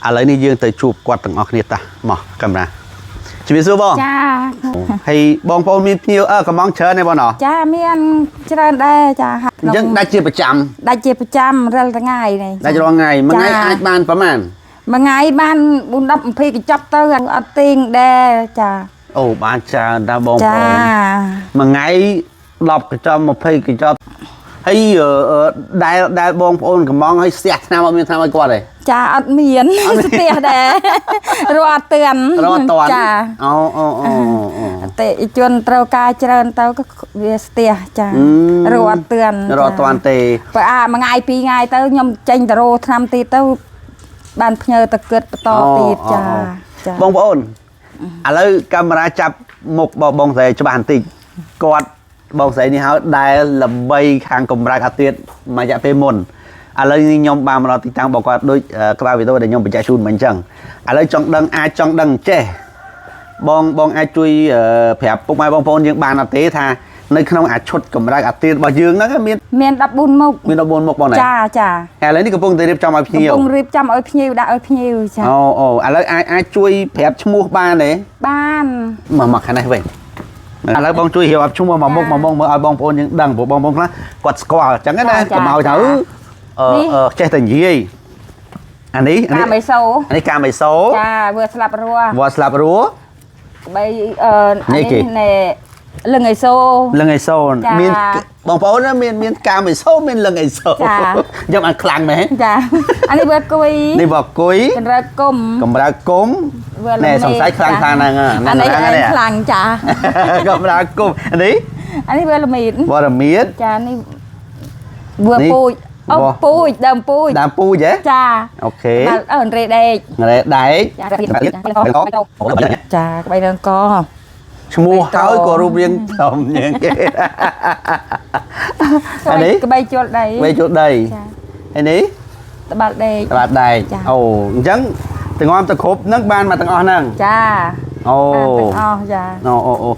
ឥឡូវនេះយើងទៅជួបគាត់ទាំងអស់គ្នាតាមកកាមេរ៉ាជំរាបសួរបង ចា ហើយបងប្អូនមានភ្ញៀវអើកំងច្រើនទេបងណោះ ចាមានច្រើនដែរចា អញ្ចឹងដាច់ជាប្រចាំ ដាច់ជាប្រចាំរាល់ថ្ងៃនេះ ដាច់រាល់ថ្ងៃមួយថ្ងៃអាចបានប្រហែល មួយថ្ងៃបាន4 10 20កញ្ចប់ទៅអត់ទៀងដែរចា អូបានច្រើនតាបងប្ ចា អូនមួយថ្ងៃ10កញ្ចប់20កញ្ចប់ហើយអឺអឺដែលដែលបងប្អូនកំងហើយស្ទះឆ្នាំអត់មានឆ្នាំឲ្យគាត់ទេ ចាអត់មានស្ទះដែររត់អត់ទាន់ រត់អត់តាន់ ចា អូអូអូអូ អតិថិជនត្រូវការច្រើនទៅក៏វាស្ទះចា អឺ រត់អត់ទាន់ រត់អត់តាន់ទេ បើអាមួយថ្ងៃពីរថ្ងៃទៅខ្ញុំចេញទៅរោឆ្នាំទៀតទៅបានផ្ញើទៅគិតបន្តទៀតចា អូ ចា បងប្អូនឥឡូវកាមេរ៉ាចាប់មុខបងបងស្រីច្បាស់បន្តិចគាត់បងស្រីនេះហើយដែលល្បីខាងកម្រើកអាទៀតមួយរយៈពេលមុនឥឡូវនេះខ្ញុំបានមកដល់ទីតាំងរបស់គាត់ដូចក្បាលវីដេអូដែលខ្ញុំបញ្ជាក់ជូនមកអញ្ចឹងឥឡូវចង់ដឹងអាចចង់ដឹងចេះបងបងអាចជួយប្រាប់ពុកម៉ែបងប្អូនយើងបានអត់ទេថានៅក្នុងអាឈុតកម្រើកអាទៀតរបស់យើងហ្នឹងមាន មាន14មុខ មាន14មុខបងណា ចាចា ឥឡូវនេះកំពុងតែរៀបចំឲ្យភ្ញៀវ កំពុងរៀបចំឲ្យភ្ញៀវដាក់ឲ្យភ្ញៀវចា អូអូឥឡូវអាចអាចជួយប្រាប់ឈ្មោះបានទេ បាន មកមកខាងនេះវិញឥឡូវបងជួយរៀបរាប់ឈ្មោះមកមុខមកមុខមើលឲ្យបងប្អូនយើងដឹងព្រោះបងប្អូនខ្លះគាត់ស្គាល់អញ្ចឹងណាកុំឲ្យទៅអឺអឺចេះតែនិយាយអានេះអានេះ កាមេសូ អានេះកាមេសូ ចាវាស្លាប់រស់ វត្តស្លាប់រស់ ក្បីអឺ នេះគេ ណែលឹងអេសូ លឹងអេសូន ចា មានបងប្អូនណាមានមានកាមេសូមានលឹងអេសូ ចា ខ្ញុំអានខ្លាំងមែន ចាអានេះវាគុយ នេះបគុយ កម្រើកគុំ កម្រើគុំ វា ណែសង្ស័យខ្លាំងខ្លាំងហ្នឹង អានេះឯងខ្លាំងចា កម្រើគុំអានេះ អានេះវាល្មីត វរមៀត ចានេះវា នេះ ពូជអូ វ៉ា ពូជដើមពូជ ដើមពូជហ៎ ចា អូខេ បាទអឺរ៉េដេក រ៉េដែក ចាចាក្បីរងក ឈ្មោះហើយក៏រូបរាងធំជាងគេអានេះ ក្បីជលដី បីជុលដី ចា ហើយនេះ ត្បាល់ដេក ត្បាតដែក ចា អូអញ្ចឹងទាំងអស់ទៅគ្រប់ហ្នឹងបានមកទាំងអស់ហ្នឹង ចា អូ បានទាំងអស់ចា អូអូអូ